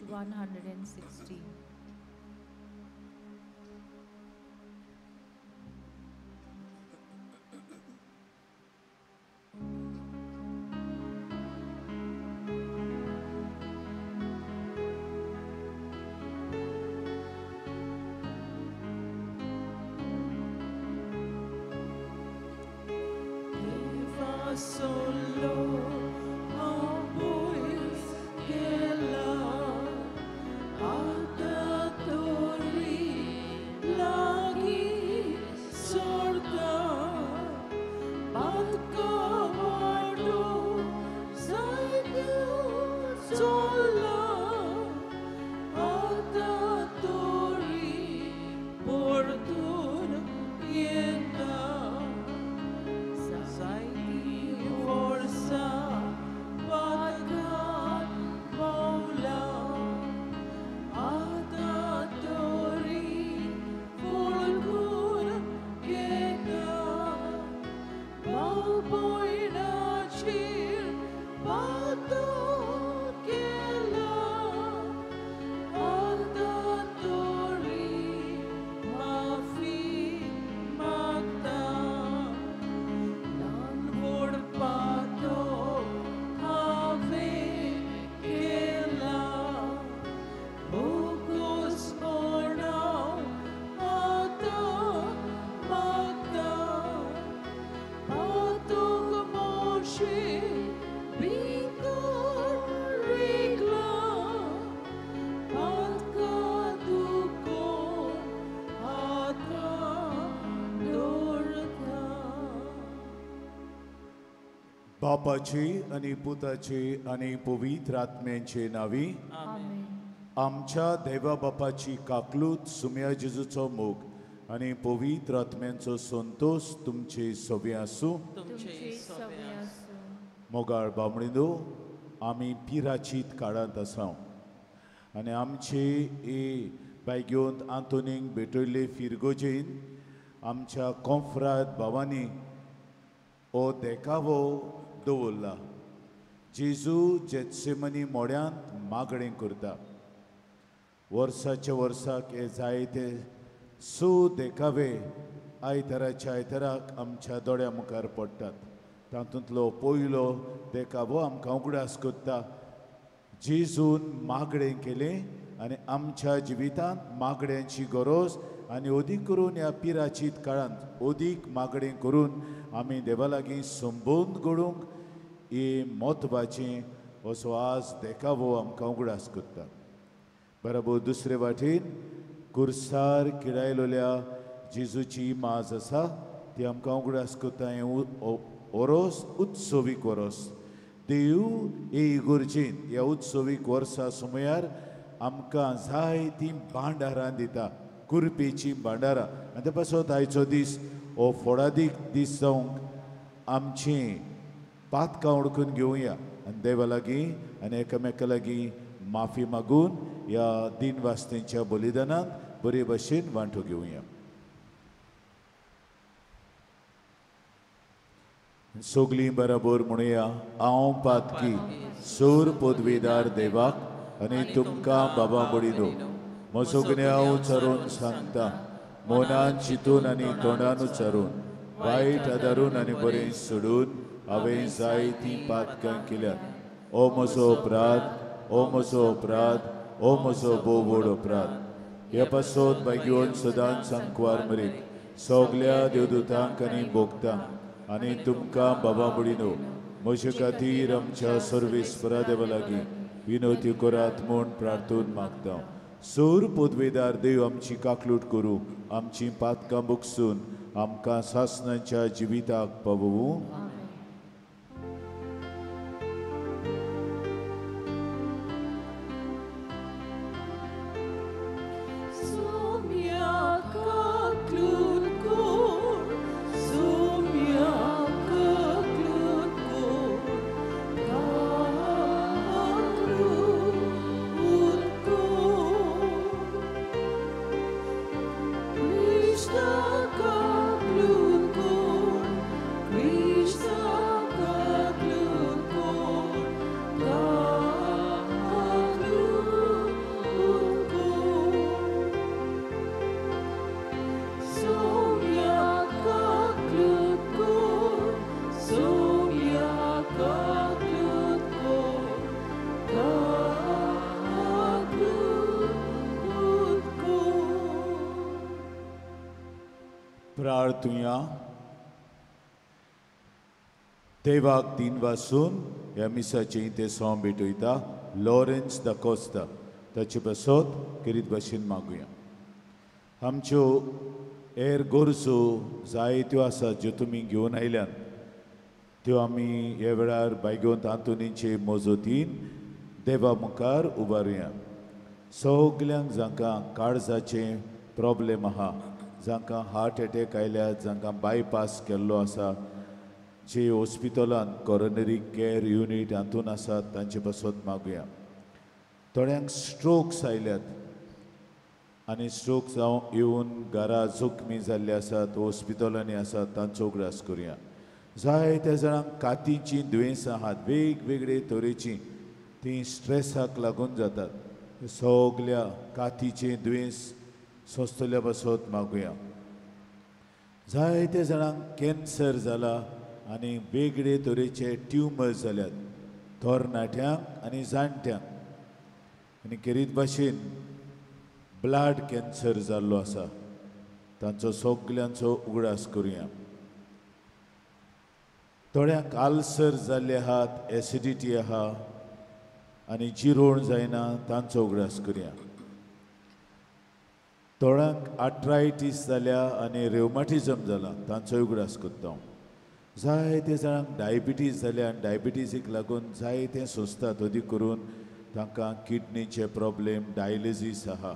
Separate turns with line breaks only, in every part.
116.
बापाची आनी पुताची आनी पवित्र आत्म्यांचे नावी आमच्या देवा बापाची काकलूत सुम्या जेजूचो मोग आनी पवित्र आत्म्यांचो संतोष तुमचे सवे आसूं. मोगाळ बामणिंदो, आमी पिराचीत काळांत आसा आनी आमचे ए बायगेवंत आंतोनीक भेटयल्ले फिरगोजेन आमच्या कोंफ्राद भावांनी हो देखावो दवरला. जेजू जेत्सेमनी मोड्यांत मागणें करता. वर्साच्या वर्साक हे जायते सो देखावे आयताराच्या आयताराक आमच्या दोळ्या मुखार पडटात. तातूंतलो पयलो देखावो आमकां उगडास करता जेजून मागणें केलें आनी आमच्या जिवितांत मागण्यांची गरज आनी अदीक करून ह्या पिराचीत काळांत अदीक मागणें करून आमी देवा लागीं संबंद घडोवंक हे म्हत्वाचें असो आज देखावो आमकां उगडास करता. बरोबर दुसरे वाटेन कुर्सार किडायलोल्या जेजूची माज आसा ती आमकां उगडास करता. हें ओरोस उत्सवीक वरोस. देव हे इगर्जेन ह्या उत्सवीक वर्सा समयार आमकां जायतीं भांडारां दिता, कुरपेचीं भांडारां. आनी ते पासत आयचो दीस हो फोडादीक दीस जावंक आमचें पातकां उडकून घेवया आनी देवा लागीं आनी एकामेका लागीं माफी मागून ह्या दिन वास्तेंच्या बलिदानांत बरे भशेन वांटो घेवया. सगलीं बराबर म्हणुया, हांव पातकी सोर पदवीदार देवाक आनी तुमकां बाबा बडिनो म्हजो गुन्यांव उच्चारून सांगता, मनान चिंतून आनी तोंडान उच्चारून वायट आदारून आनी बरें सोडून हांवें जायतीं पातकां केल्यात. ओ म्हजो अपराध, ओ म्हजो अपराध, ओ म्हजो भोव व्हड अपराध. ह्या पासत भाग्योन सदांच सांकवार मरीक सगल्या देवदूतांक आनी भोगतांक आनी तुमकां बाबा बडिनो म्हजे खातीर आमच्या सर्वेस्परा देवा लागीं विनवती करात म्हूण प्रार्थून मागता. सोर पदवेदार देव आमची काकलूट करूं, आमची पातकां बुकसून आमकां सासणाच्या जिविताक पावोवं.
Krishna,
प्रार्थुया. देवाक दिन वासून ह्या मिसाचें ते सोम भेटयता लॉरेन्स the Costa ताचे पासत खेरीत भाशेन मागुया. आमच्यो हेर गरजो जायत्यो आसात ज्यो तुमी घेवन आयल्यात त्यो आमी ह्या वेळार बायगोंत आंतोनीचे मजतीन देवा मुखार उबारुया. सगल्यांक जांकां काळजाचें प्रॉब्लेम आहा, जांकां हार्ट एटॅक आयल्यात, जांकां बायपास केल्लो आसा, जे हॉस्पिटलांत कॉरोनरी कॅर युनीट हातून आसात तांचे पासत मागुया. थोड्यांक स्ट्रोक्स आयल्यात आनी स्ट्रोक जावं येवन घरा जखमी जाल्ले आसात, हॉस्पिटलांनी आसात तांचो उगडास करुया. जायत्या जाणांक कातीचीं दुयेंसां आहात वेगवेगळे तरेचीं, तीं स्ट्रेसाक लागून जातात. सगल्या कातीचें दुयेंस सोंसतल्या पासत मागुया. जायत्या जाणांक कॅन्सर जाला आनी वेगळे तरेचे ट्युमर जाल्यात तरणाट्यांक आनी जाणट्यांक, आनी खेरीत भाशेन ब्लड कॅन्सर जाल्लो आसा तांचो सगल्यांचो उगडास करुया. थोड्यांक आल्सर जाल्ले आहात, एसिडिटी आहा आनी जिरोण जायना तांचो उगडास करुया. थोड्यांक आर्थरायटीस जाल्या आनी रेवमाटिजम जाला तांचो उगडास करता. जायते जाणांक डायबिटीज जाल्या आनी डायबिटीजीक लागून जायते सोंसतात, अदीक करून तांकां किडनीचे प्रॉब्लेम, डायलिसीस आहा,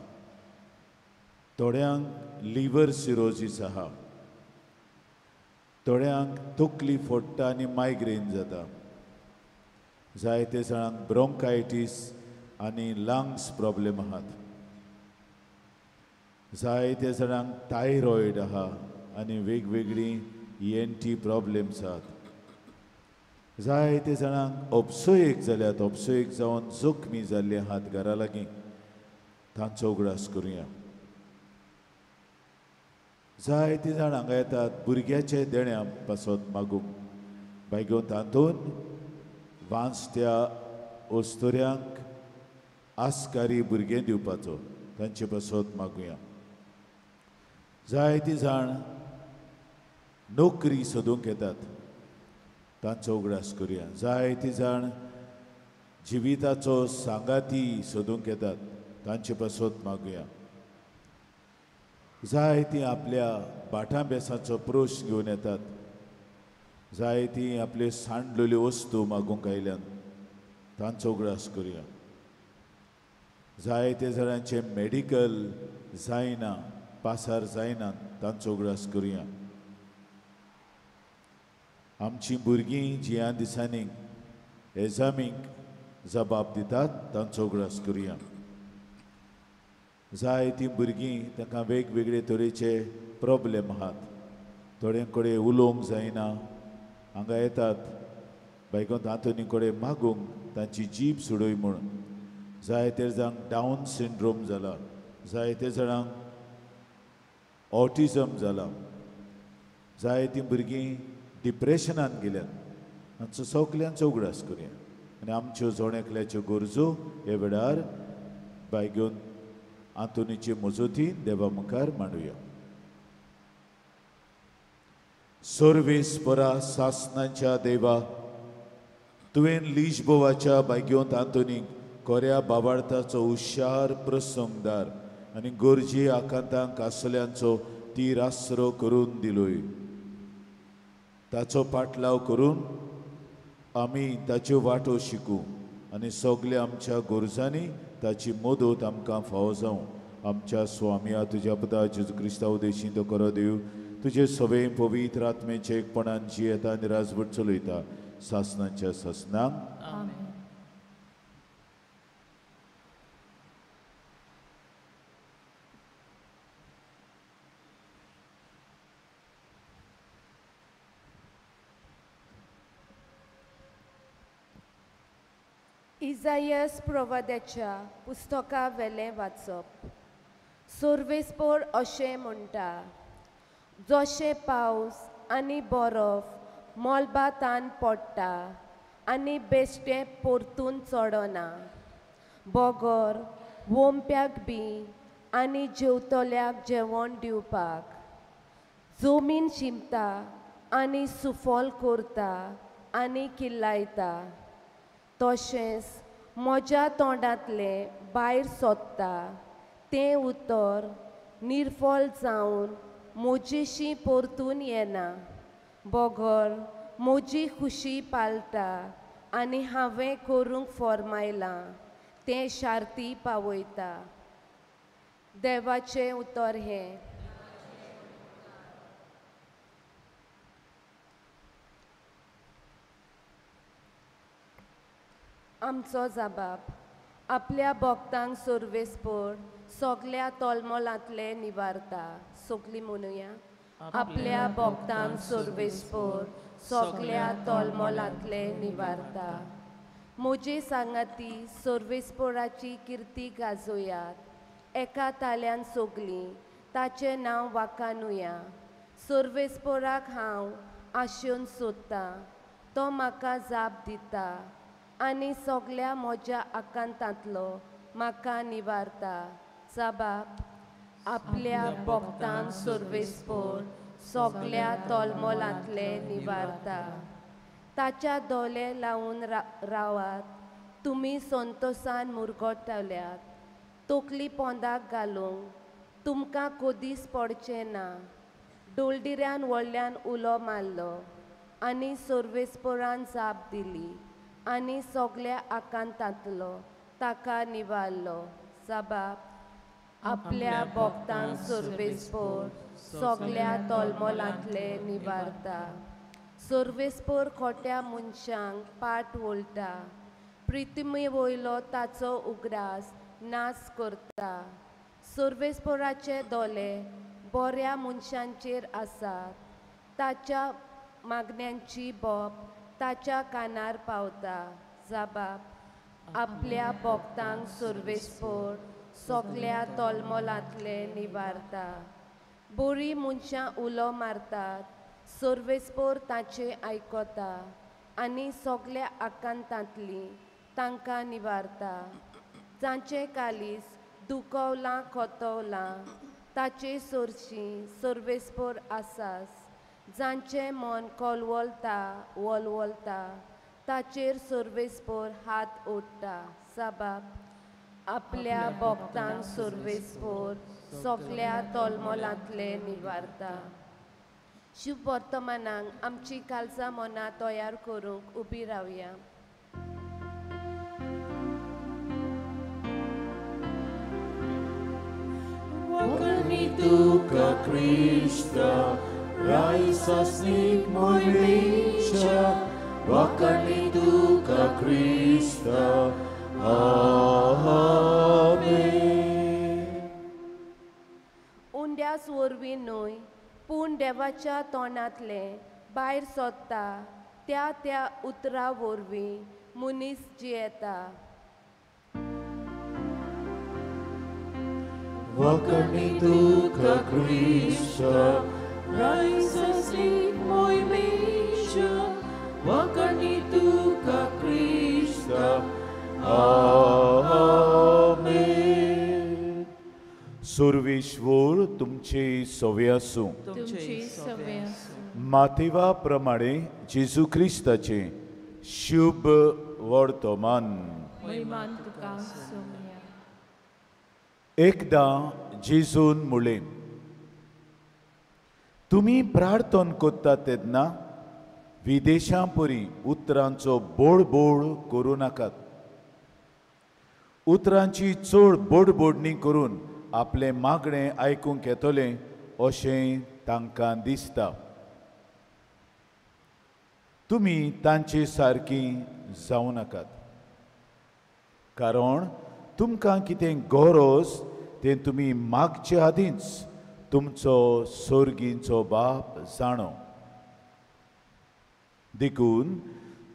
थोड्यांक लिवर सिरोजीस आहा, थोड्यांक तकली फोडटा आनी मायग्रेन जाता, जायते जाणांक ब्रोंकायटीस आनी लंग्स प्रॉब्लेम आहात, जायते जाणांक थायरॉयड आहा आनी वेगवेगळीं ENT problems आहात, जायते जाणांक ऑप्सोएक जाल्यात, ऑप्सोएक जावन जखमी जाल्ले आहात घरा लागीं तांचो उगडास करुया. जायते जाण हांगा येतात भुरग्याचे देण्या पासत मागूंक, बायगोन तातूंत वांचत्या अस्तुऱ्यांक आस्कारी भुरगें दिवपाचो तांचे पासत मागुया. जायते जाण नोकरी सोदूंक येतात तांचो उगडास करुया. जायते जाण जिविताचो सांगाती सोदूंक येतात तांचे पासत मागुया. जायतीं आपल्या भाटां बेसाचो प्रश्न घेवन येतात, जायतीं आपल्यो सांडलेल्यो वस्तू मागूंक आयल्यान तांचो उगडास करुया. जायते जाणांचें मेडिकल जायना, पासार जायना तांचो उगडास करुया. आमचीं भुरगीं जी ह्या दिसांनी एजामींक जबाब दितात तांचो उगडास करुया. जायतीं भुरगीं तांकां वेगवेगळे तरेचे प्रॉब्लेम आहात, थोड्यां कडेन उलोवंक जायना, हांगा येतात बायकोन आंतोनी कडेन मागूंक तांची जीब सोडय म्हूण. जायते जाणांक डावन सिंड्रोम जाला, जायते जाणांक ऑटिजम जाला, जायतीं भुरगीं डिप्रेशनान गेल्यात, हांचो सगल्यांचो उगडास करुया आनी आमच्यो जण एकल्याच्यो गरजो ह्या वेळार बायगोन आंतोनीचे मजतीन देवा मुखार मांडुया. सर्वेस्परा सासनाच्या देवा, तुवें लिजबोवाच्या बायगोंत आंतोनीक कोऱ्या बाबार्थाचो हुशार प्रसंगदार आनी गरजे आकांतांक आसल्यांचो तीर आसरो करून दिलोय. ताचो पाटलाव करून आमी ताच्यो वाटो शिकूं आनी सगल्या आमच्या गरजांनी ताची मदत आमकां फावो जावं. आमच्या स्वामया तुज्या पुता जेजू क्रिस्ता उदेशी तो करो देव तुजे सवे पवित्र आत्मेचे एकपणान जियेता आनी राजवट चलयता सासनाच्या सासनाक.
इजायस प्रवाद्याच्या पुस्तका वेलें वाचप. सर्वेस्पोर अशें म्हणटा, जशें पावस आनी बरफ मळबांत पडटा आनी बेश्टें परतून चडना, बगर वोमप्याक बी आनी जेवतल्याक जेवण दिवपाक, जमीन शिंपता आनी सुफल करता आनी किल्लायता, तशेंच म्हज्या तोंडांतलें भायर सोदता तें उतर निर्फळ जावन म्हजेशी परतून येना, बगर म्हजी खुशी पाळटा आनी हांवें करूंक फॉर्मायलां तें शार्ती पावयता. देवाचें उतर हें. आमचो जबाब आपल्या भक्तांक सर्वेस्पोर सगल्या तोलमोलांतले निवारता. सगली म्हणुया, आपल्या भक्तांक सर्वेस्पोर सगल्या तोलमोलांतले निवारता. म्हजे सांगाती सर्वेस्पोराची किर्ती गाजोयात, एका ताल्यान सगलीं ताचें नांव वाखाणुया. सर्वेस्पोराक हांव आशेवन सोदतां, तो म्हाका जाप दिता आनी सगल्या म्हज्या आकांतांतलो म्हाका निवारता. जबाब आपल्या भक्तांक सर्वेस्पोर सगल्या तोलमोलांतले निवारता. ताच्या दोळे लावन रावात, तुमी संतोसान मुरगटल्यात. तकली पोंदाक घालूंक तुमकां कदीच पडचें ना. डोलडिऱ्यान व्हडल्यान उलो मारलो आनी सर्वेस्पोरान जाप दिली आनी सगल्या आकांतांतलो ताका निवारलो. जबाब आपल्या भक्तांक सर्वेस्पोर सगल्या तोलमोलांतले निवारता. सर्वेस्पोर खोट्या मनशांक पाट वळटा, प्रितिमे वयलो ताचो उगडास नाश करता. सर्वेस्पोराचे दोळे बऱ्या मनशांचेर आसात, ताच्या मागण्यांची बोप ताच्या कानार पावता. जबाब आपल्या भक्तांक सर्वेस्पोर सगल्या तोलमोलांतले निवारता. बरीं मनशां उलो मारतात, सर्वेस्पोर ताचें आयकता आनी सगल्या आकांतांतलीं तांकां निवारता. जांचें कालीस दुखवलां खोतवलां ताचे सरशीं सर्वेस्पोर आसास. जांचें मन कोलवलता वलवलता ताचेर सर्वेस्पोर हात ओडटा. जबाब आपल्या भक्तांक सर्वेस्पोर सगल्या तोलमोलांतले निवारता. शुभ वर्तमानाक आमची कालजा मनां तयार करूंक उबी रावया.
Krista, Raisasnik moj mića, Vakarni duka Krista, Amen.
उंड्यास वरवीं न्हय, पूण देवाच्या तोंडांतलें भायर सोदता त्या त्या उतरा वरवीं मनीस जियेता.
Vakarni duka Krista,
Raisasnik moj mića, Vakarni duka Krista,
Amen.
सुर्वेश्वर तुमचे सवे आसूं. मातेवा प्रमाणे जेजू क्रिस्ताचे शुभ वर्तमान. एकदां जेजून म्हळें, तुमी प्रार्थन करता तेन्ना विदेशां परी उतरांचो बोडबोड करूं नाकात. उतरांची चड बोडबोडणी करून आपलें मागणें आयकूंक येतलें अशें तांकां दिसता. तुमी तांचे सारकी जावं नाकात, कारण तुमकां कितें गरज तें तुमी मागचे आदींच तुमचो सोर्गींचो बाप जाणो. देखून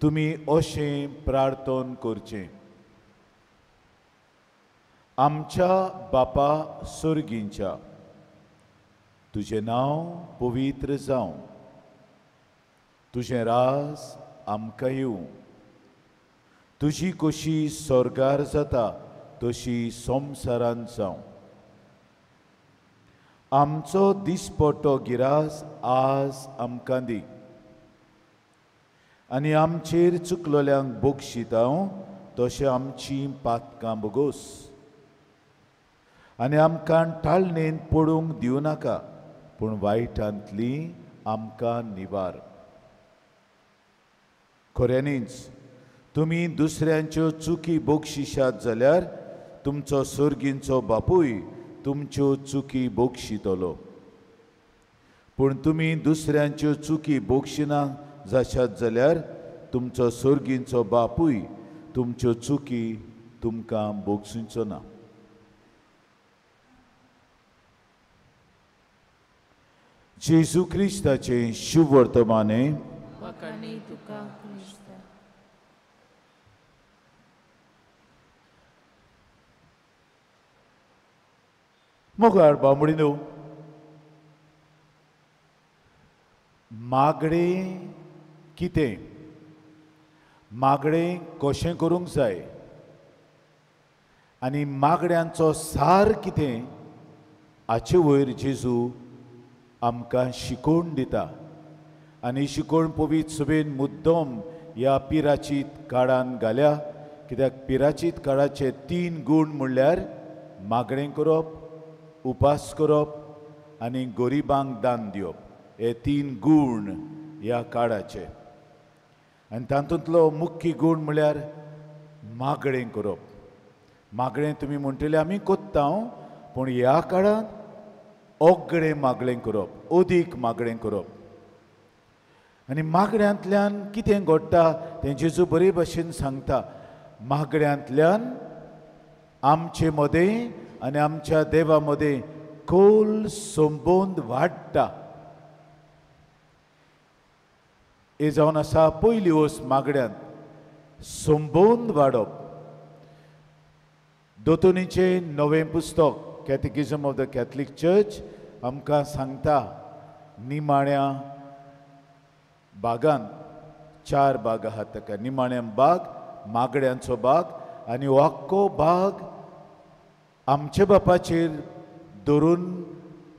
तुमी अशें प्रार्थन करचें, आमच्या बापा सोर्गींच्या, तुजें नांव पवित्र जावं, तुजें राज आमकां येवं, तुजी कशी स्वर्गार जाता तशी संवसारांत जावं. आमचो दिसपट्टो गिरास आज आमकां दी आनी आमचेर चुकलोल्यांक बक्षिता तशें आमचीं पातकां बोगोस आनी आमकां टाळणेन पडूंक दिवं नाका पूण वायटांतली आमकां निवार. खऱ्यांनीच तुमी दुसऱ्यांच्यो चुकी बक्षिशात जाल्यार तुमचो सर्गींचो बापूय तुमच्यो चुकी बक्षितलो. पूण तुमी दुसऱ्यांच्यो चुकी बक्षिना जाशात जाल्यार तुमचो सर्गींचो बापूय तुमच्यो चुकी तुमकां बक्षिचो ना. जेजू क्रिस्ताचें शुभवर्तमाने. मोगाळ बांबडीनो, मागणें कितें, मागणें कशें करूंक जाय आनी मागण्यांचो सार कितें हाचे वयर जेजू आमकां शिकोवन दिता. आनी शिकोवण पवित्र सभेन मुद्दम ह्या पिराचीत काळान घाल्या, कित्याक पिराचीत काळाचे तीन गूण म्हणल्यार मागणें करप, उपास करप आनी गरिबांक दान दिवप. हे तीन गूण ह्या काळाचे. आनी तातूंतलो मुख्य गूण म्हणल्यार मागणें करप. मागणें तुमी म्हणटले आमी कोत्ता, पूण ह्या काळांत ओगळें मागणें करप, अदीक मागणें करप. आनी मागण्यांतल्यान कितें घडटा तें जेजू बरे भशेन सांगता. मागण्यांतल्यान आमचे मदें आनी आमच्या देवा मदें खोल संबंद वाडटा. हे जावन आसा पयली वस्त मागण्यांत संबंद वाडप. दोतोनीचें नवें पुस्तक catechism of the Catholic church आमकां सांगता, निमाण्या बागान चार बाग आहात ताका. निमाण्या बाग मागड्यांचो बाग आनी हो आख्खो बाग आमच्या बापाचेर धरून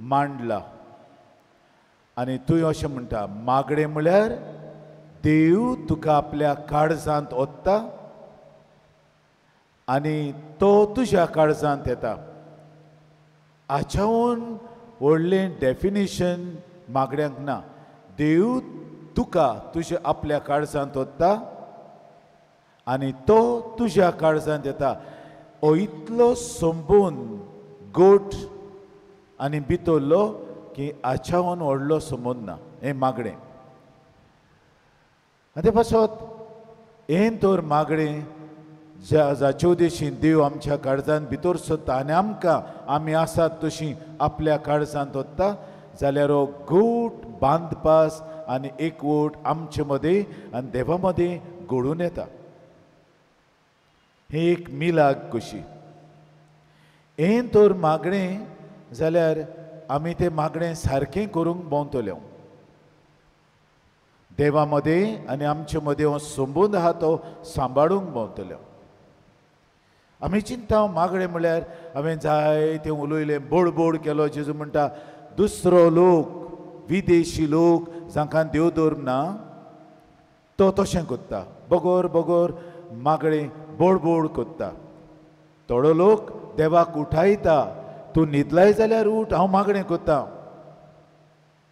मांडला. आनी तूं अशें म्हणटा, मागणें म्हळ्यार देव तुका आपल्या काळजांत ओत्ता आनी तो तुज्या काळजांत येता. हाच्याहून व्हडलें डेफिनेशन मागण्यांक ना. देव तुका तुज्या आपल्या काळजांत ओत्ता आनी तो तुज्या काळजांत येता. हो इतलो संबंद गोट आनी भितरलो की हाच्याहून व्हडलो संबंद ना हें मागणें. आनी ते पासत हें तर मागणें जाचे उद्देशीन देव आमच्या काळजांत भितर सरता आनी आमकां आमी आसात तशी आपल्या काळजांत वता जाल्यार हो गोट बांदपास आनी एकवट आमचे मदें आनी देवा मदें घडून येता. ही एक मिलाग कशी. हें तर मागणें जाल्यार आमी तें मागणें सारकें करूंक भोंवतले. देवा मदें आनी आमचे मदें हो संबंद आहा तो सांबाळूंक भोंवतले. आमी चिंता मागणें म्हळ्यार हांवें जायतें उलयलें, बोडबोड केलो. जेजू म्हणटा दुसरो लोक, विदेशी लोक जांकां देव धर्म ना तो तशें करता, बगर बगर मागणें बोडबोड करता. थोडो लोक देवाक उठायता, तूं न्हिदलाय जाल्यार उठ, हांव मागणें करता.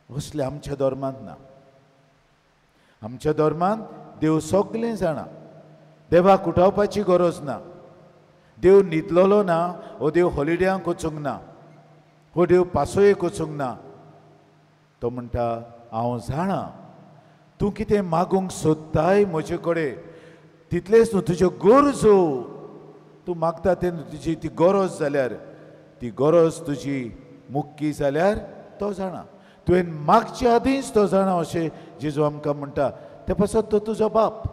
असलें आमच्या धर्मांत ना. आमच्या धर्मांत देव सगळें जाणा, देवाक उठावपाची गरज ना. देव न्हिदलेलो ना, हो देव हॉलिड्यांक वचूंक ना, हो देव पासोयेक वचूंक ना. तो म्हणटा हांव जाणा तूं कितें मागूंक सोदताय म्हजे कडेन, तितलेंच न्हू तुज्यो गरजो तूं मागता तें तुजी ती गरज जाल्यार, ती गरज तुजी मुक्की जाल्यार तो जाणा. तुवें मागचे आदींच तो जाणा अशें जेजू आमकां म्हणटा. ते पासत तो तुजो बाप.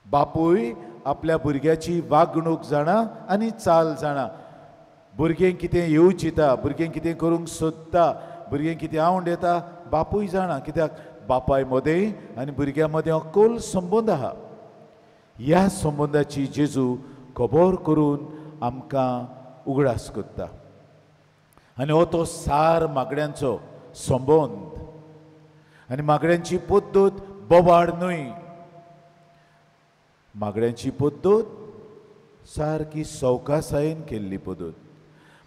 बापूय आपल्या भुरग्याची वागणूक जाणा आनी चाल जाणा. भुरगें कितें येवजिता, भुरगें कितें करूंक सोदता, भुरगें कितें आवड येता, बापूय जाणा. कित्याक बापाय मदें आनी भुरग्यां मदें हो खोल संबंद आहा. ह्या संबंदाची जेजू खबर करून आमकां उगडास करता. आनी हो तो सार मागण्यांचो संबंद. आनी मागण्यांची पद्दत बोवाळ न्हय, मागण्यांची पद्दत सारकी सवकासायेन केल्ली पद्दत.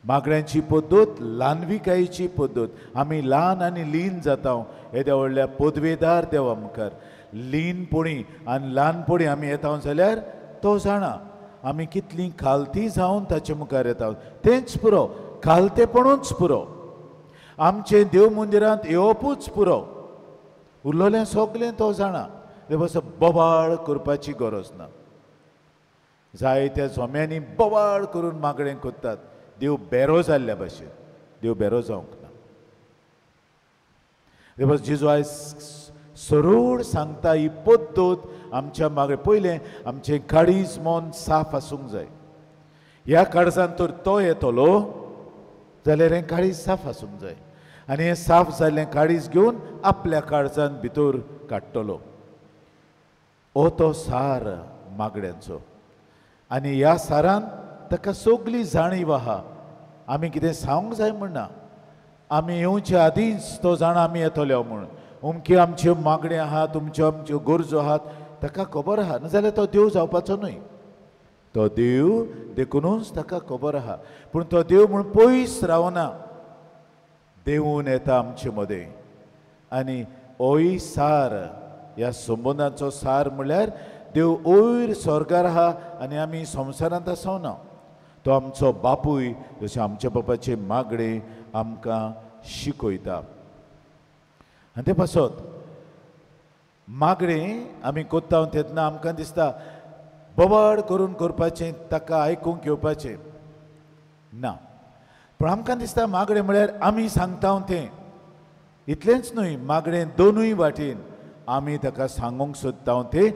मागण्यांची पद्दत ल्हानविकायेची पद्दत. आमी ल्हान आनी लीन जाता येद्या व्हडल्या पदवेदार देवा मुखार. लीनपणी आनी ल्हानपणी आमी येता जाल्यार तो जाणा आमी कितलीं खालती जावन ताचे मुखार येता. तेंच पुरो, खालतेपणूच पुरो, आमचें देव मंदिरांत येवपूच पुरो, उरलेलें सगलें तो जाणा. देव बोवाळ करपाची गरज ना. जायत्या जोम्यांनी बोवाळ करून मागणें करतात, देव बेरो जाल्ल्या भाशेन. देव बेरो जावंक ना. देव जेजू आयज सरळ सांगता ही पद्दत आमच्या मागणे. पयलें आमचें काळीज मन साफ आसूंक जाय. ह्या काळजान तर तो येतलो जाल्यार हें काळीज साफ आसूंक जाय. आनी हें साफ जाल्लें काळीज घेवन आपल्या काळजान भितर काडटलो. हो तो सार मागण्यांचो. आनी ह्या सारान ताका सगली जाणीव आहा. आमी कितें सांगूंक जाय म्हणना, आमी येवचे आदींच तो जाणा आमी येतले म्हूण. अमक्यो आमच्यो मागण्यो आहात, तुमच्यो आमच्यो गरजो आहात, ताका खबर आहा. नाजाल्यार तो देव जावपाचो न्हय. तो देव देखुनूच ताका खबर आहा. पूण तो देव म्हूण पयस रावना, देवून येता आमचे मदें. आनी होय सार, ह्या संबंदांचो सार म्हणल्यार देव वयर स्वर्गार आहा आनी आमी संवसारांत आसो ना. तो आमचो बापूय, जशें आमच्या बापाचे मागणे आमकां शिकयता. आनी ते पासत मागणें आमी कोत्ता तेन्ना आमकां दिसता बोवाळ करून करपाचें, ताका आयकूंक घेवपाचें ना. पूण आमकां दिसता मागणें म्हळ्यार आमी सांगता तें इतलेंच न्हय, मागणें दोनूय वाटेन आमी ताका सांगूंक सोदता तें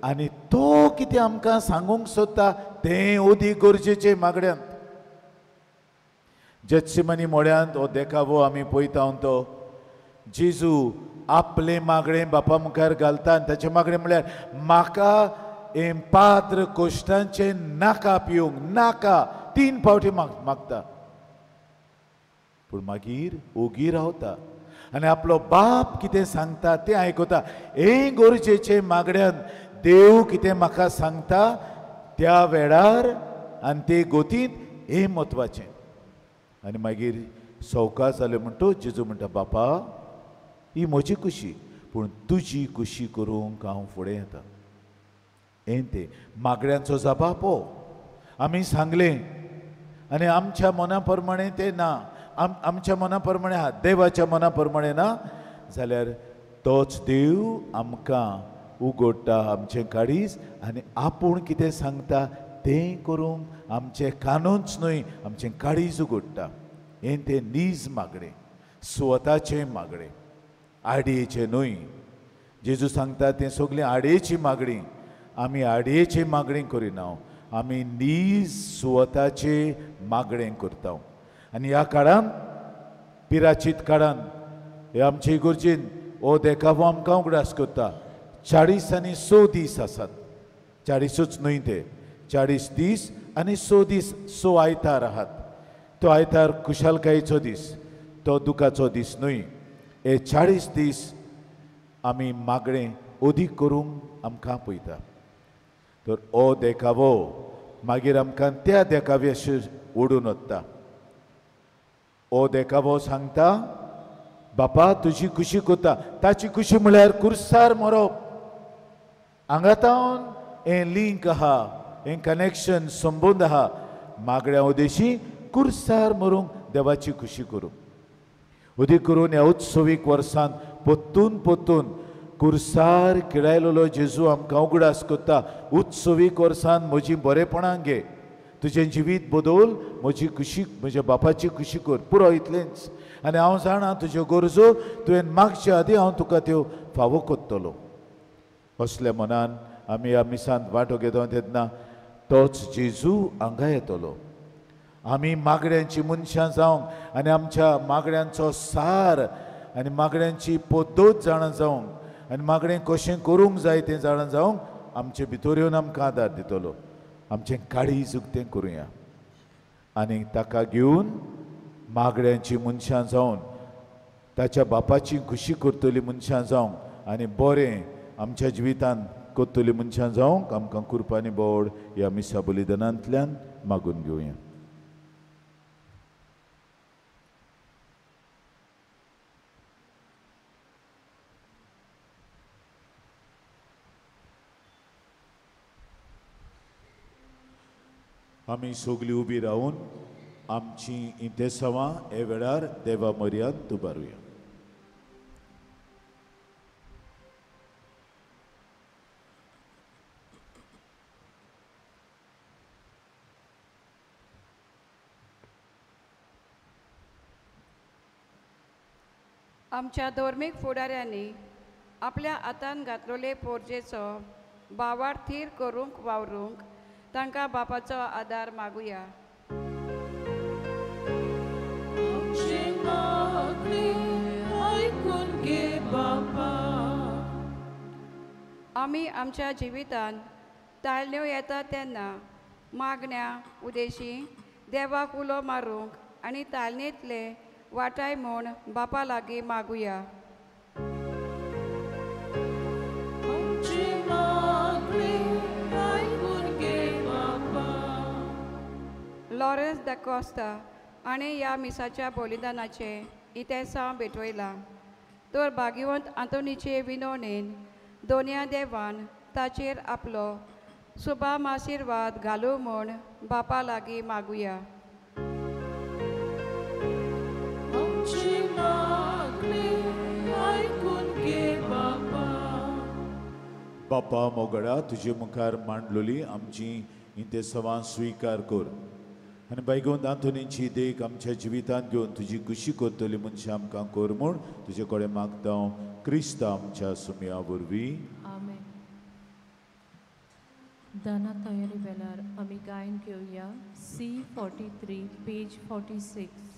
आनी तो कितें आमकां सांगूंक सोदता तें अदीक गरजेचें मागण्यांत. जेत्सिमनी मोड्यांत हो देखावो आमी पळयता तो जेजू आपलें मागणें बापा मुखार घालता आनी ताचें मागणें म्हळ्यार म्हाका हें पात्र कोश्टांचें नाका पिवंक नाका, 3 फावटी मागता. पूण मागीर ओगी रावता आनी आपलो बाप कितें सांगता तें आयकता. हें गरजेचें मागण्यान देव कितें म्हाका सांगता त्या वेळार आनी ते गोतींत हें म्हत्वाचें. आनी मागीर सवकास जाले म्हणटो जेजू म्हणटा, बापा ही म्हजी खुशी, पूण तुजी खुशी करूंक हांव फुडें येता. हें तें मागण्यांचो जबाब हो. आमी सांगलें आनी आमच्या मना प्रमाणें तें ना, आमच्या मना प्रमाणें आहा, देवाच्या मना प्रमाणें ना जाल्यार तोच देव आमकां उगडटा आमचें काळीज आनी आपूण कितें सांगता तें करूंक आमचें कानूच न्हय आमचें काळीज उगडटा. हें तें नीज मागणें, स्वताचें मागणें, आडयेचें न्हय. जेजू सांगता तें सगळें आडयेची मागणी. आमी आडयेची मागणी करिना, आमी नीज स्वताचें मागणें करता. आनी ह्या काळान पिराचीत काळान हे आमचे इगर्जेन हो देखावो आमकां उगडास करता. 40 आनी 6 दीस आसात, 40च न्हय ते, 40 दीस आनी 6 दीस, 6 आयतार आहात. तो आयतार खुशालकायेचो दीस, तो दुखाचो दीस न्हय. हे 40 दीस आमी मागणें अदीक करूंक आमकां पळयता. तर हो देखावो मागीर आमकां त्या देखाव्याशी ओडून वता. हो देखावो सांगता बापा तुजी खुशी करता. ताची खुशी म्हळ्यार कुर्सार मरप. हांगातावन हें लिंक आहा, हें कनेक्शन संबंद आहा. मागण्या उदेशी कुर्सार मरूंक देवाची खुशी करूंक. अदीक करून ह्या उत्सवीक वर्सांत पोत्तून पोत्तून कुर्सार किडायलेलो जेजू आमकां उगडास करता. उत्सवीक वर्सान म्हजी बरेपणां घे, तुजें जिवीत बदल, म्हजी खुशी, म्हज्या बापाची खुशी कर, पुरो इतलेंच. आनी हांव जाणा तुज्यो गरजो तुवें मागचे आदीं हांव तुका त्यो फावो करतलो. असल्या मनान आमी ह्या मिसांत वांटो घेता तेन्ना तोच जेजू हांगा येतलो. आमी मागण्यांची मनशां जावंक आनी आमच्या मागण्यांचो सार आनी मागण्यांची पद्दत जाणा जावंक आनी मागणें कशें करूंक जाय तें जाणा जावंक आमचे भितर येवन आमकां आदार दितलो. आमचें काळीज उक्तें करुया आनी ताका घेवन मागण्यांची मनशां जावन ताच्या बापाची खुशी करतली मनशां जावंक आनी बरें आमच्या जिवितांत करतली मनशां जावंक आमकां कुरपानी बोड ह्या मिसा बलिदानांतल्यान मागून घेवया. आमी सगळीं उबी रावन आमची इंतेसांवां हे वेळार देवा मर्याद उबारुया.
आमच्या धर्मीक फुडाऱ्यांनी आपल्या हातान घातलेले पोरजेचो बावार थीर करूंक वावरूंक तांकां बापाचो आदार मागुया. आमी आमच्या जिवितांत ताळण्यो येता तेन्ना मागण्या उदेशी देवाक उलो मारूंक आनी ताळणेंतले वाटाय म्हूण बापा लागीं मागुया. लॉरन्स the Costa आनी ह्या मिसाच्या बलिदानाचें इतिहासांव भेटवयलां तर भाग्यवंत आंतोनीचे विनवणेन दोनया देवान ताचेर आपलो सुभाम आशिर्वाद घालूं म्हूण बापा लागीं मागुया.
बापा मोगडा तुजे मुखार मांडलोली आमची इंतेसांवां स्विकार कर आनी बायगोन आंतोनीची देख आमच्या जिवितांत घेवन तुजी खुशी करतली मनशां आमकां कर म्हूण तुजे कडेन मागता हांव क्रिस्त आमच्या सुमया वरवीं.
आमेन. दाना तयारी वेळार आमी गायन घेवया C43 page 46.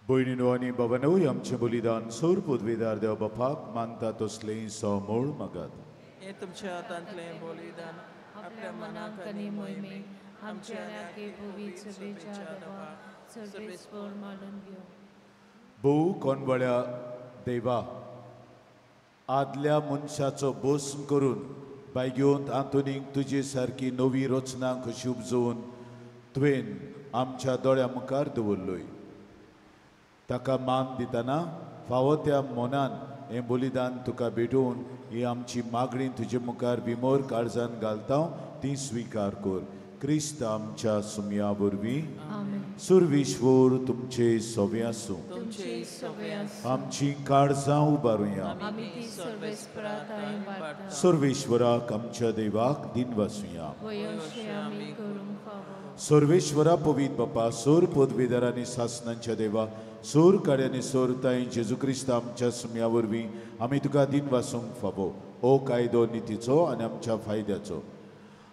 भयणीनो आनी बाबानूय आमचें बलिदान सोर पदवीदार देव बापाक मानता तसलें सोमूळ मागात.
हें तुमच्या हातांतलें बलिदान आपल्या मनाक आनी मोहिमेक आमच्या
भोव कोनवळ्या देवा आदल्या मनशाचो भस्म करून बायगेवंत आंतोनीक तुजे सारकी नवी रचना कशी उपजोवन तुवें आमच्या दोळ्या मुखार दवरलोय. ताका मान दितना फावो त्या मनान हें बलिदान तुका भेटोवन ही आमची मागणी तुजे मुखार विमोर काळजान घालता ती स्विकार कर. क्रिस्त आमच्या सुमया वरवीं. सुरविश्वर तुमचे सवे आसूं. आमची काळजां उबारुया. सर्वेश्वराक आमच्या देवाक दिन वासुया. सर्वेश्वरा पवित्र बापा, सोर पदवीधर आनी सासनांच्या देवा, सोर कार्यानी सोर ताई जेजू क्रिस्त आमच्या सुमया वरवीं आमी तुका दिन वासूंक फावो. ओ कायदो नितीचो आनी आमच्या फायद्याचो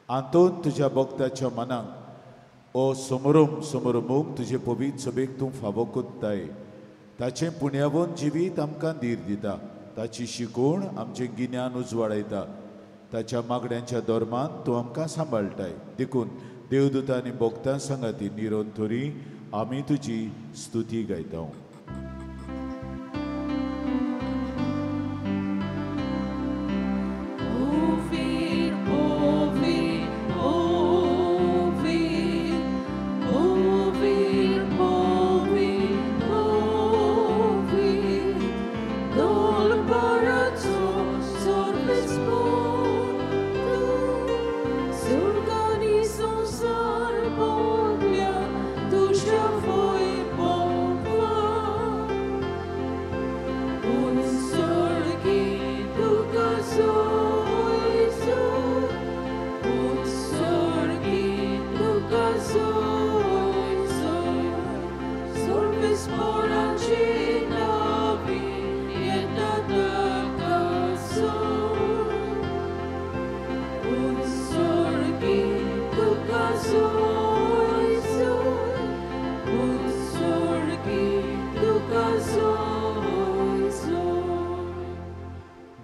आंतोन तुज्या भक्ताच्या मनाक ओ समोरम समोरमूक तुजे पवित्र सभेक तूं फावो कोत्ताय. ताचें पुण्यावन जिवीत आमकां धीर दिता, ताची शिकवण आमचें गिन्यान उजवाडायता, ताच्या मागण्यांच्या धर्मान तूं आमकां सांबाळटाय. देखून देवदूतां आनी भक्तां सांगाती निरंतरी आमी तुजी स्तुती गायता.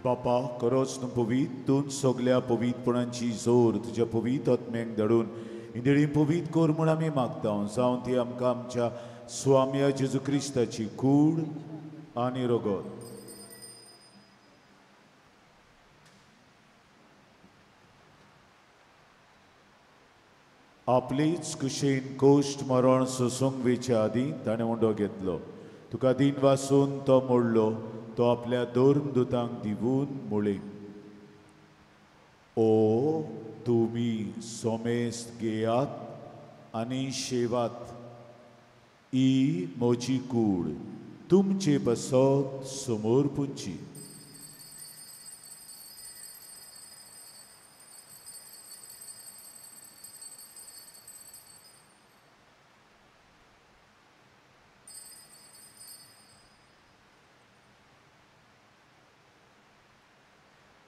बापा, खरोच तूं पवित्र, तूं सगल्या पवित्रपणाची जोर तुज्या पवित्र आत्म्याक धाडून इंदळी पवित्र कर म्हूण आमी मागता. जावं ती आमकां आमच्या स्वाम्या जेजू क्रिस्ताची कूड आनी रगत. आपलीच कुशीन कोश्ट मरण सोसूंक वेचे आदीं ताणें उंडो घेतलो. तुका दिन वासून तो मोडलो, तो आपल्या धर्मदूतांक दिवून म्हळें, ओ तुमी सोमेस्त घेयात आनी शेवात, ही म्हजी कूड तुमचे पासत समोर पुंची.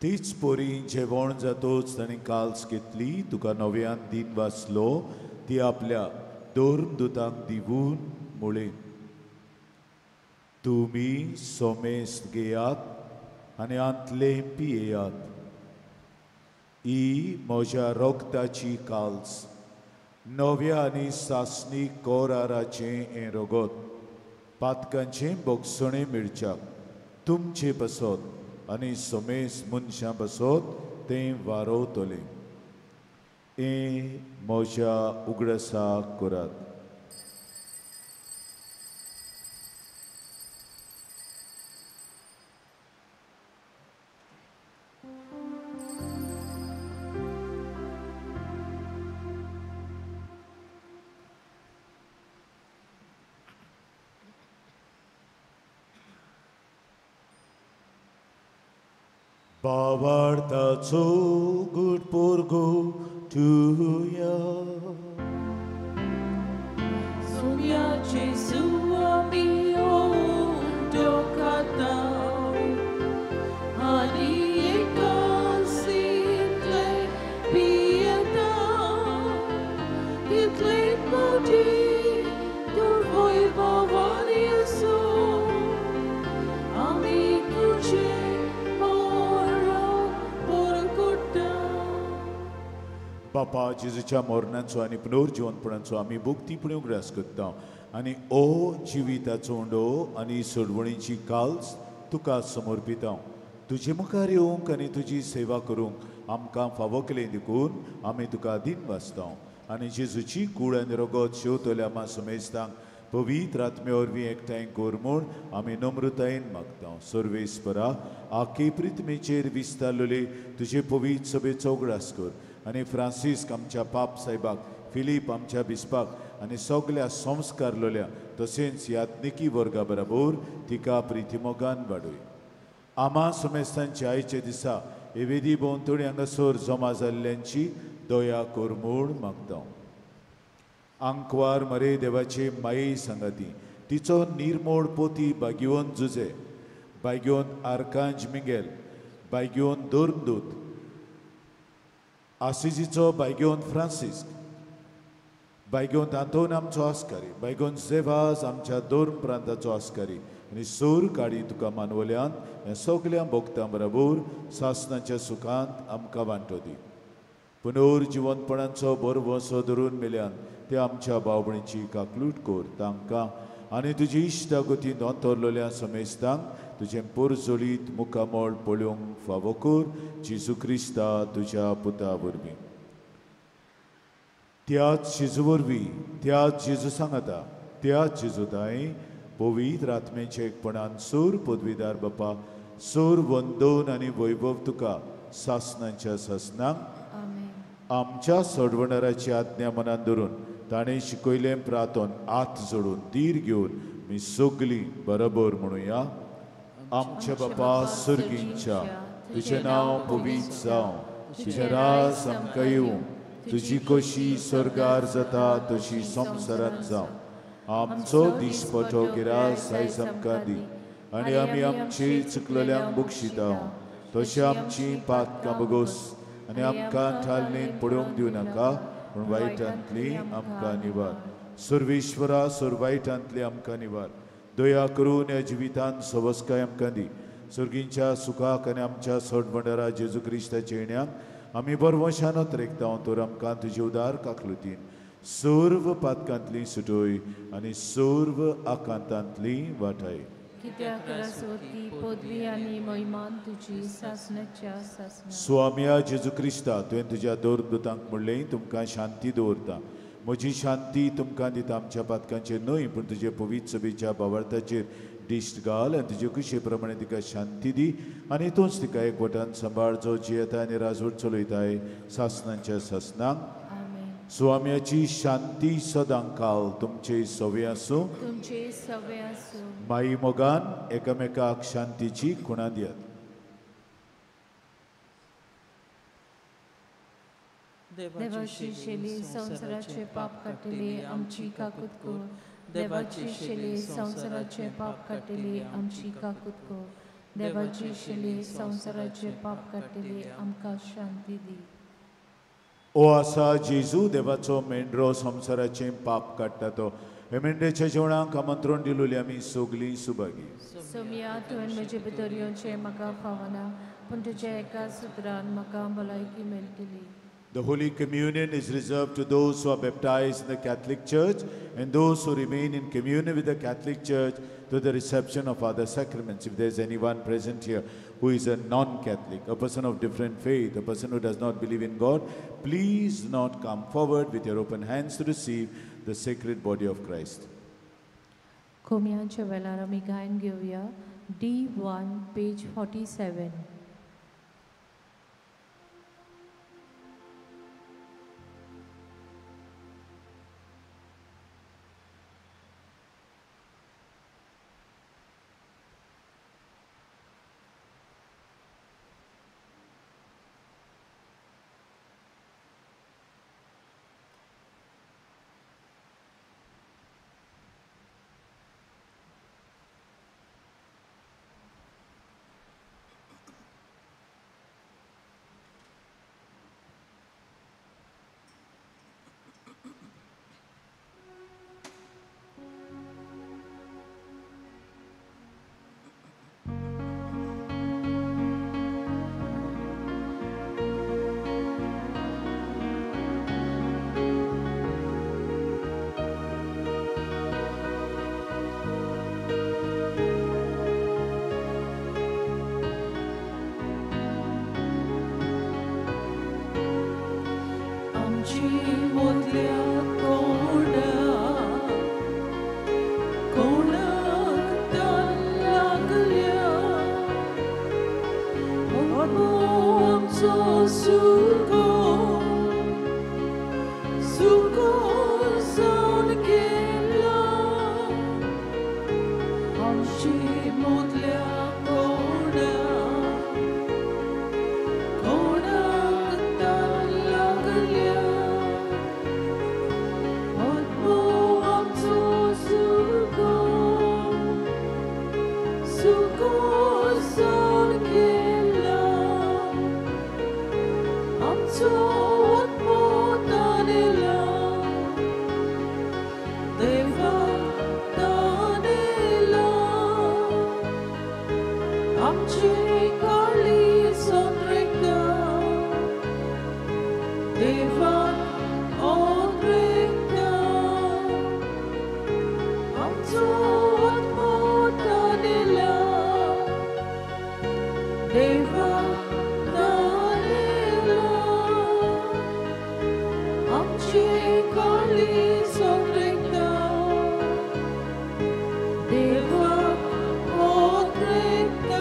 तीच पोरी जेवण जातोच ताणें काल्स घेतली, तुका नव्यान दिन वाचलो, ती आपल्या धर्मदूतांक दिवून म्हळें, तुमी सोमेस्त घेयात आनी आंतलें पियेयात, ही म्हज्या रगताची काल्स, नव्या आनी सासणी कोराराचें हें रगत, पातकांचें भोगसणें मेळच्याक तुमचे पासत आनी समेस मनशां पासत तें वारोवतलें. हें म्हज्या उगडासाक करात. बाबार्थाचो good पोरगो तुया
Sonia Jesu mio tocata ani e pietà title podi tu voi bavani su amico c'è.
बापा, जेजूच्या मरणाचो आनी पुनर्जिवनपणाचो आमी भक्तीपणी उगडास करता आनी ओ जिविताचो उंडो आनी सोडवणीची काल्स तुका समर्पिता. तुजे मुखार येवंक आनी तुजी सेवा करूंक आमकां फावो केलें देखून आमी तुका दिन वाचता. आनी जेजूची कूड आनी रगत शेवतल्या आमा समेस्तांक पवित्र आत्मे वरवीं एकठांय कर म्हूण आमी नम्रतायेन मागता. सर्वेस्परा आखे पृथ्वीचेर विस्तारलेले तुजे पवित्र सभेचो उगडास कर आनी फ्रांसिस्क आमच्या पाप साहेबाक, फिलीप आमच्या बिस्पाक आनी सगल्या संस्कारलेल्या तशेंच याज्ञिकी वर्गा बरोबर तिका प्रितीमोगान वाडय. आमा समेस्तांच्या आयच्या दिसा हे वेदी भोंवतणी हांगासर जमा जाल्ल्यांची दया कर म्हूण मागता. आंकवार मरे देवाचे माये सांगाती तिचो निर्मोळ पोती बागयोन जुजे, बागयोन आर्कांज मिंगेल, बागयोन धर्मदूत, आसिजीचो बागयोन फ्रांसिस्क, बायगोन आंतोन आमचो आस्कारी, बायगोन जेवाज आमच्या धर्म प्रांताचो आस्कारी आनी सूर काडी तुका मानवल्यान ह्या सगल्या भोगतां बरोबर सासनाच्या सुखांत आमकां वांटो दी. पुनर्जिवंतपणाचो बरवसो धरून मेल्यान ते आमच्या भावभणीची काकलूट कर तांकां आनी तुजी इश्टागतीन अंतरलेल्या समेस्तांक तुजें पोरजोळीत मुखामळ पळोवंक फावो कर जेजू क्रिस्ता तुज्या पुता वरवीं. त्याच जेजू वरवीं, त्याच जेजू सांगाता, त्याच जेजू ताई पवित्र आत्म्याच्या एकपणान सूर पदवीदार बापा सूर वंदन आनी वैभव तुका सासनाच्या सासनाक. आमच्या सोडवणाराची आज्ञा मनान धरून ताणें शिकयलें प्रातोन हात जोडून धीर घेवन मी सगलीं बरोबर म्हणुया. आमच्या बापा सर्गींच्या, तुजें नांव पवित्र जावं, तुजें राज आमकां येवं, तुजी कशी स्वर्गार जाता तशी संवसारांत जावं. आमचो दिसपटो गिरास आयज आमकां दी आनी आमी आमची चुकलेल्यांक बक्षिता तशें आमची पातकां बगोस आनी आमकां ठालणीन पडोवंक दिवं नाका पूण वायटांतली आमकां निवार. सर्वेश्वरा सर वायटांतली आमकां निवार. दया करून ह्या जिवितांत सवस्काय आमकां दी. सर्गींच्या सुखाक आनी आमच्या सोडवणदारा जेजू क्रिस्ताच्या येण्याक आमी बरवशानत रेखता तर आमकां तुजे उदार काकलुतीन सर्व पातकांतली सुटोय आनी सर्व आकांतांतली वाटाय. स्वाम्या जेजू क्रिस्ता, तुवें तुज्या दोरदूतांक म्हणलें तुमकां शांती दवरता, म्हजी शांती तुमकां दिता, आमच्या पातकांचेर न्हय पूण तुजे पवित्र सभेच्या भावार्थाचेर दिश्ट घाल आनी तुजे कुशे प्रमाणे तिका शांती दी आनी तूंच तिका एकवटान सांबाळ जो जियेता आनी राजवट चलयताय सासनांच्या सासनाक. स्वाम्याची शांती सदां काल तुमचे सवे आसूं. माई मोगान एकामेकाक शांतीची खुणा दियात.
देवाची शेली संवसाराचे पाप काडटली आमची काकूत कर. देवाची शेली संवसाराचे पाप काडटली आमची काकूत कर. देवाची शेली संवसाराचे पाप काडटली आमकां शांती दी.
ओ आसा जेजू देवाचो मेंढरो संवसाराचें पाप काडटा तो हे मेंढ्याच्या जेवणाक आमंत्रण दिलोली आमी सगलीं सुभागी.
सोम्या, तुवें म्हजे भितर येवचें म्हाका फावना पूण तुज्या एका सुत्रान म्हाका भलायकी मेळटली.
The Holy Communion is reserved to those who are baptized in the Catholic Church and those who remain in communion with the Catholic Church to the reception of other sacraments. If there is anyone present here who is a non-Catholic, a person of different faith, a person who does not believe in God, please not come forward with your open hands to receive the sacred body of Christ.
कोम्यांच्या वेळार आमी गायन घेवया D1 page 47. आत्मो आमचो सुको सुको जावन गेला आमची मोदल्या कोणा कोणाक तान लागल्या आत्मो आमचो सुको सुको जावन गेला आमचो आत्मो तानेला देवा तानेला आमची काळी सोंद्रेकता देवा ओद्रेकता आमचो आत्मो तानेला देवा तानेला आमची काळी सोंद्रेकता देवा ओद्रेकता.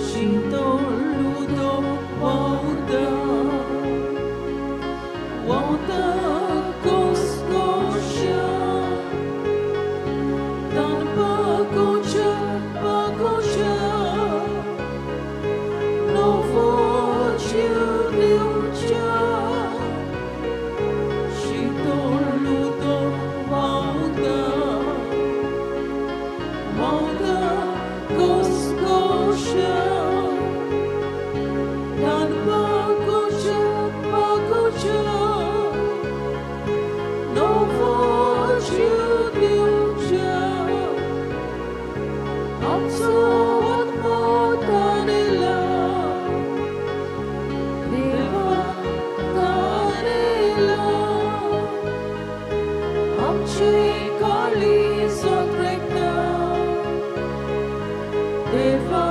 Shintoludo wauda wauda koskosha tan pagocha pagocha novo chiudiucha. Shintoludo wauda wauda koskosha tan pagocha pagocha novo chiudiucha. आमचो आत्मो तानेला देवा तानेला आमची काळी सोंद्रेकता देवा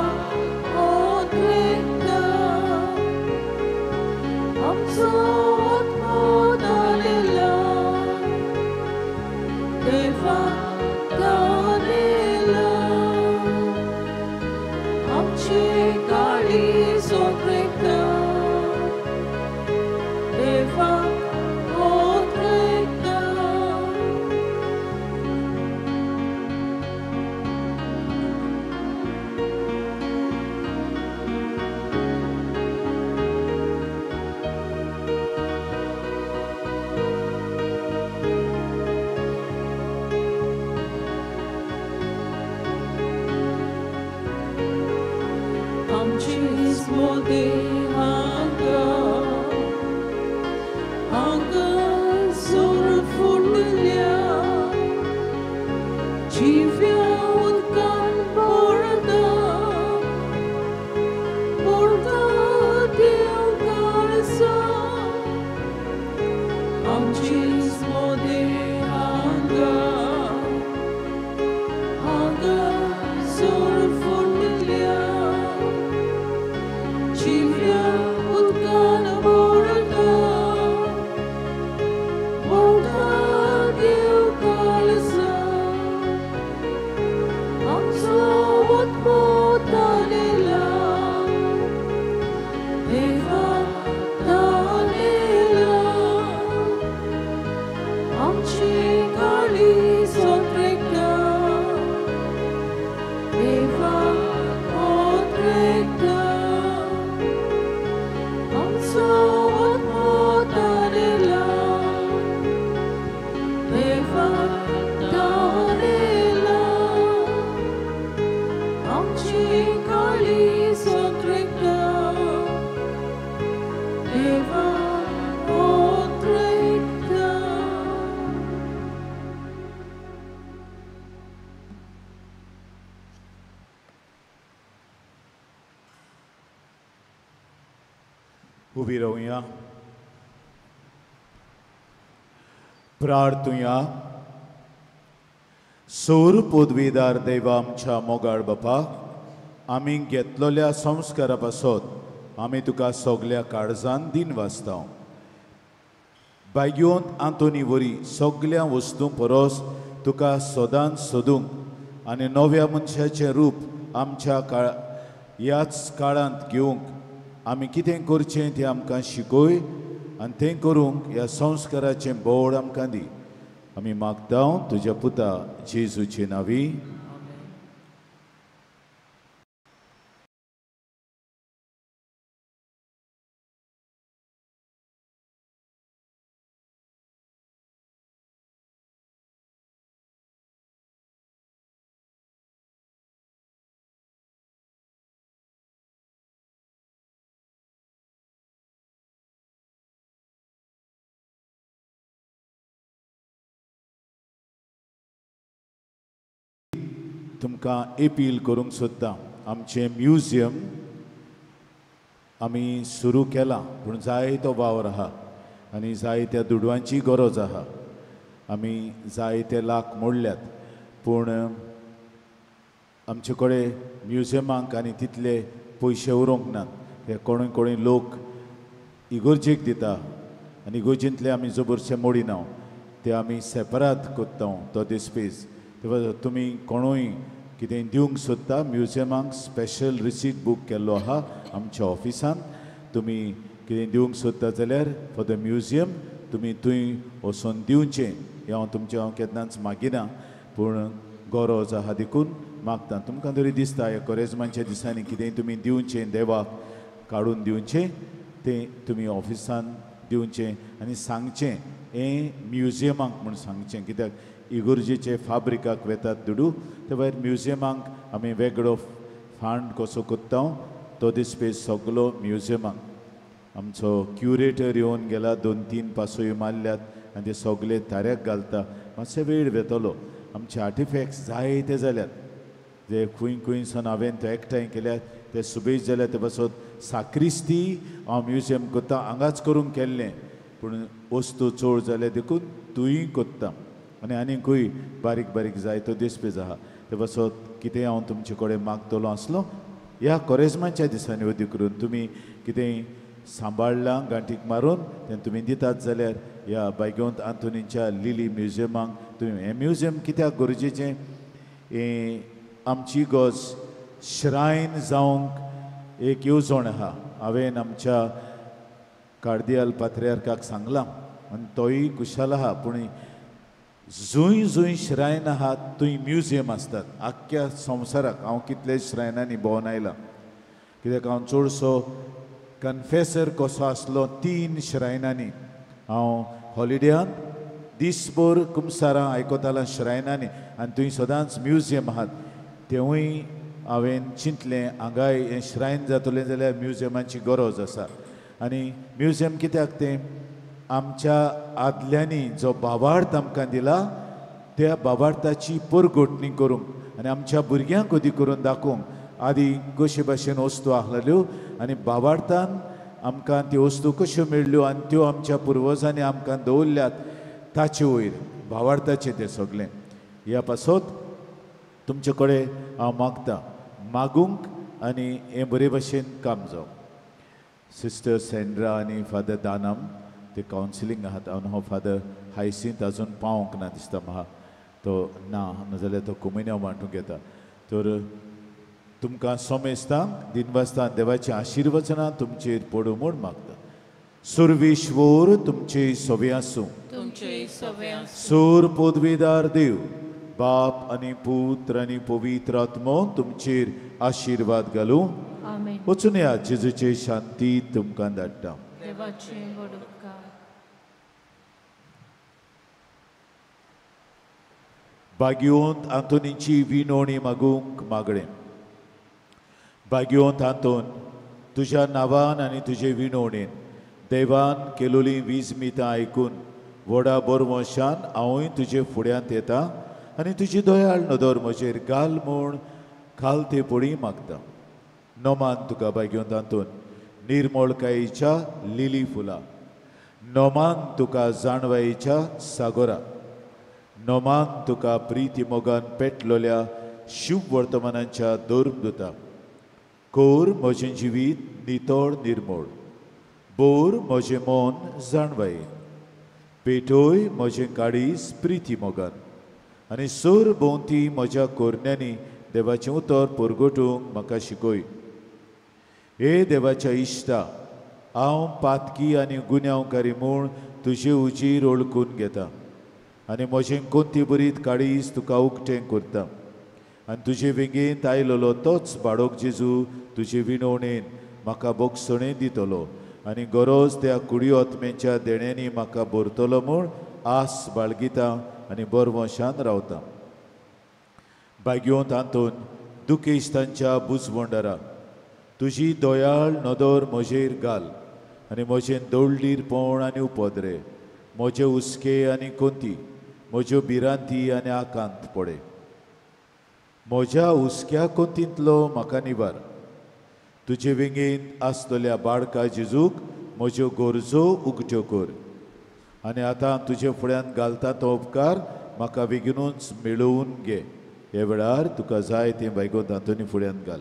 ओद्रेकता आमचो आत्मो तानेला देवा तानेला आमची काळी सोंद्रेकता देवा ओद्रेकता. आमचीच मोदी हांगा हांगा जोर फुटल्या जिव्या उदकान बोरता बोरता देव काळसा. आमचीच मोदी हांगा हांगा जोर फुटल्या जिव्या उदकान बोरता बोरता देव काळसा. आमचो आत्मो तानेला देवा तानेला आमची काळी सोंद्रेकता देवा ओद्रेकता आमचो आत्मो तानेला देवा तानेला आमची काळी सोंद्रेकता देवा ओद्रेकता.
उबी रावया, प्रार्थुया. सोर पदवीदार देवा आमच्या मोगाळ बापा, आमी घेतलेल्या संस्कारा पासत आमी तुका सगल्या काळजान दिन वाचता. बायगेवंत आंतोनी वरी सगल्या वस्तूं परस तुका सदांच सोदूंक आनी नव्या मनशाचें रूप आमच्या काळ ह्याच काळांत घेवंक आमी कितें करचें तें आमकां शिकय आनी तें करूंक ह्या संस्काराचें बोड आमकां दी. आमी मागता तुज्या पुता जेजूचे नांवी. तुमकां अपील करूंक सोदता. आमचें म्युझियम आमी सुरू केलां पूण जायतो वावर आहा आनी जायत्या दुडवांची गरज आहा. आमी जायते लाख मोडल्यात पूण आमचे कडेन म्युझियमांक आनी तितले पयशे उरोंक नात. हे कोणूय कोणूय लोक इगोर्जेक दिता आनी इगोर्जेंतले आमी जबरशे मोडिना, ते आमी सेपरात कोत्ता तो दिसपेज. तेन्ना तुमी कोणूय कितें दिवंक सोदता म्युझियमाक स्पेशल रिसीट बूक केल्लो आहा आमच्या ऑफिसान. तुमी कितें दिवंक सोदता जाल्यार फॉर the museum तुमी थंय वचोन दिवचें. हें हांव तुमचें हांव केन्नाच मागिना पूण गरज आहा देखून मागता. तुमकां तरी दिसता ह्या कोरेजमाच्या दिसांनी कितेंय तुमी दिवचें, देवाक काडून दिवचें, तें तुमी ऑफिसान दिवचें आनी सांगचें हें म्युझियमाक म्हूण सांगचें. कित्याक इगोर्जेचे फाब्रिकाक वेतात दुडू, ते भायर म्युझियमाक आमी वेगळो फंड कसो कोत्ता तो दिसपेज सगलो म्युझियमाक. आमचो क्युरेटर येवन गेला, 2-3 पासयो मारल्यात आनी ते सगले ताऱ्याक घालता. मातसो वेळ वेतलो. आमचे आर्टिफॅक्ट्स जायते जाल्यात, जे खंय खंय सावन हांवें ते एकठांय केल्यात ते सुबेज जाल्यात. ते पासत साक्रिस्ती हांव म्युझियम कोत्ता हांगाच करूंक केल्लें पूण वस्तू चड जाल्या देखून तूंय कोत्ता आनी आनीकूय बारीक बारीक जायतो दिसपेज आहा. ते पासत कितें हांव तुमचे कडेन मागतलो आसलो ह्या कोरेजमाच्या दिसांनी वदी करून तुमी कितेंय सांबाळ्ळां गांठीक मारून तें तुमी दितात जाल्यार ह्या बायगेवंत आंतोनीच्या लिली म्युझियमाक तुमी हें म्युझियम कित्याक गरजेचें, हें आमची गज श्रायन जावंक एक येवजण आहा. हांवें आमच्या कार्दियाल पात्र्यार्काक सांगलां आनी तोय खुशाल आहा. पूण जंय जंय श्रायन आहा थंय म्युझियम आसतात आख्ख्या संवसाराक. हांव कितले श्रायनांनी भोंवन आयलां कित्याक हांव चडसो कन्फेसर कसो आसलो 3 श्रायनांनी. हांव हॉलिडेयांत दीसभर कुमसारां आयकतालो श्रायनांनी आनी थंय सदांच म्युझियम आहात. तेवूय हांवें चिंतलें हांगाय हें श्रायन जातलें जाल्यार म्युझियमाची गरज आसा. आनी म्युझियम कित्याक तें आमच्या आदल्यांनी जो भावार्थ आमकां दिला त्या भावार्थाची परगटणी करूंक आनी आमच्या भुरग्यांक अदी करून दाखोवंक आदी कशे भाशेन वस्तू आहलेल्यो आनी भावार्थान आमकां त्यो वस्तू कश्यो मेळ्ळ्यो आनी त्यो आमच्या पुर्वजांनी आमकां दवरल्यात ताचे वयर भावार्थाचें तें सगळें. ह्या पासत तुमचे कडेन हांव मागता मागूंक आनी हें बरे भाशेन काम जावं. सिस्टर सेंड्रा आनी फादर दानम ते कावन्सिलींग आहात. हांव फादर हायसींत आजून पावोंक ना दिसता म्हाका, तो ना नाजाल्यार तो कुमिन्यांव वांटूंक येता. तर तुमकां सोमेस्तांक दिनवासतां देवाचीं आशिर्वचनां तुमचेर पडूं म्हूण मागता. सुर्विश्वर तुमचे सवे आसूं. सूर पदवीदार देव बाप आनी पुत्र आनी पवित्र आत्मो तुमचेर आशिर्वाद घालूं. वचून या जेजूची शांती तुमकां धाडटा. बागियोंत आंतोनीची विनवणी मागूंक मागणें. बागियोंत आंतोन तुज्या नांवान आनी तुजे विनवणेन देवान केलोली वीज मितां आयकून व्हडा बरवंशान हांवूय तुजे फुड्यांत येता आनी तुजी दयाळ नदर म्हजेर घाल म्हूण खाल ते पडी मागता. नोमान तुका बागियोंत आंतोन निर्मळकायेच्या लिली फुलां, नोमान तुका जाणवायेच्या सागोरा, नोमान तुका प्रिती मोगान पेटलोल्या शुभ वर्तमानांच्या धर्मदूता, कोर म्हजें जिवीत नितळ निर्मोळ, बोर म्हजें मन जाणवायेन, पेटोय म्हजें काळीज प्रिती मोगान आनी सोर भोंवती म्हज्या कोरण्यांनी देवाचें उतर परगटूंक म्हाका शिकय. हे देवाच्या इश्टा, हांव पातकी आनी गुन्यांवकारी म्हूण तुजे उजीर ओळखून घेता आनी म्हजें कोंती बरीत काळीज तुका उक्तें करता आनी तुजे वेंगेंत आयलेलो तोच बाळक जेजू तुजे विणवणेन म्हाका बोगसणें दितलो आनी गरज त्या कुडी आत्म्यांच्या देण्यांनी म्हाका भरतलो म्हूण आस बाळगिता आनी बरवंशान रावता. भाग्योंत आंतोन दुखेस्तांच्या बुजवंडरा, तुजी दयाळ नदर म्हजेर घाल आनी म्हजें दळडीरपण आनी उपद्रे, म्हजे हुस्के आनी कोंती, म्हज्यो भिरांती आनी आकांत पडे. म्हज्या हुस्क्या कोंतींतलो म्हाका निवार. तुजे वेंगेंत आसतल्या बाळका जेजूक म्हज्यो गरजो उगट्यो कर आनी आतां तुजे फुड्यान घालता तो उपकार म्हाका बेगीनूच मेळोवन घे. ह्या वेळार तुका जाय तें बायगोंत आंतोनी फुड्यान घाल.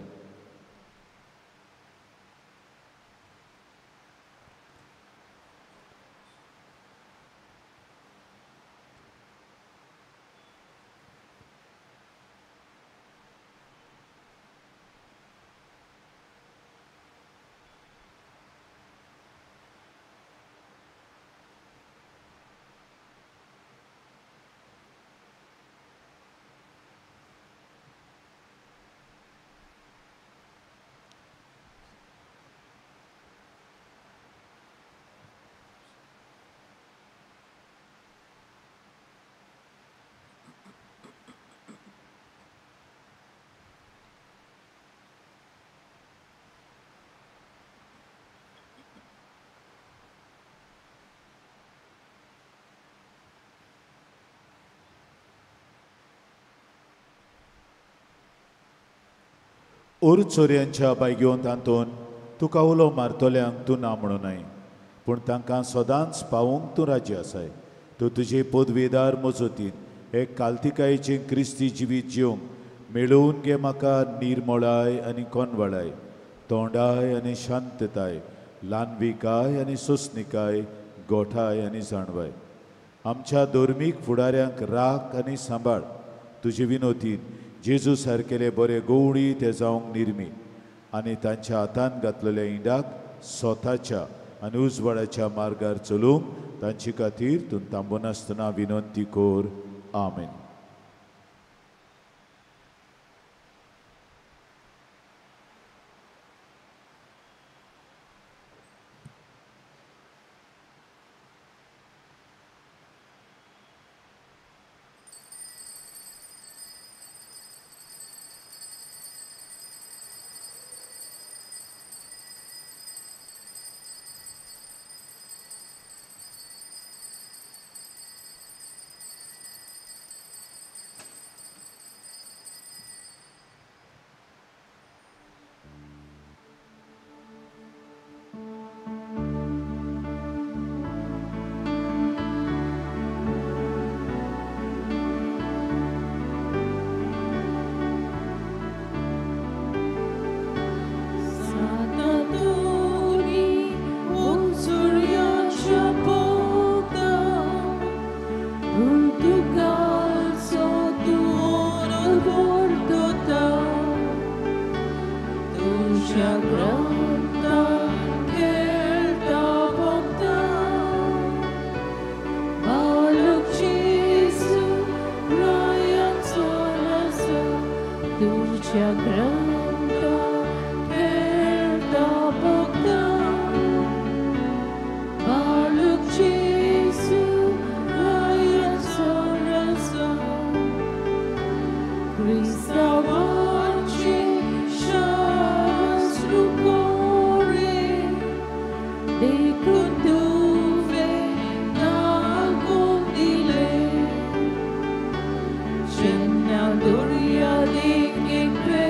ओर चोरयांच्या बायगेवंत आंतोन, तुका उलो मारतल्यांक तूं ना म्हणूनय, पूण तांकां सदांच पावोवंक तूं राजी आसाय. तूं तुजे पदवेदार मजतीन हे कालतिकायेचें क्रिस्ती जिवीत जिवंक मेळोवन घे म्हाका निर्मळाय आनी कोनवळाय, तोंडाय आनी शांतताय, ल्हानविकाय आनी सोंसणिकाय, गोठाय आनी जाणवाय. आमच्या धर्मीक फुडाऱ्यांक राख आनी सांबाळ. तुजे विनोतीन जेजू सारकेले बरे गवळी ते जावंक निर्मी आनी तांच्या हातान घातलेल्या इंडाक स्वताच्या आनी उजवाडाच्या मार्गार चलूंक तांचे खातीर तूं थांबनासतना विनंती कर. आमेन.
Cena Doria di Kekwe,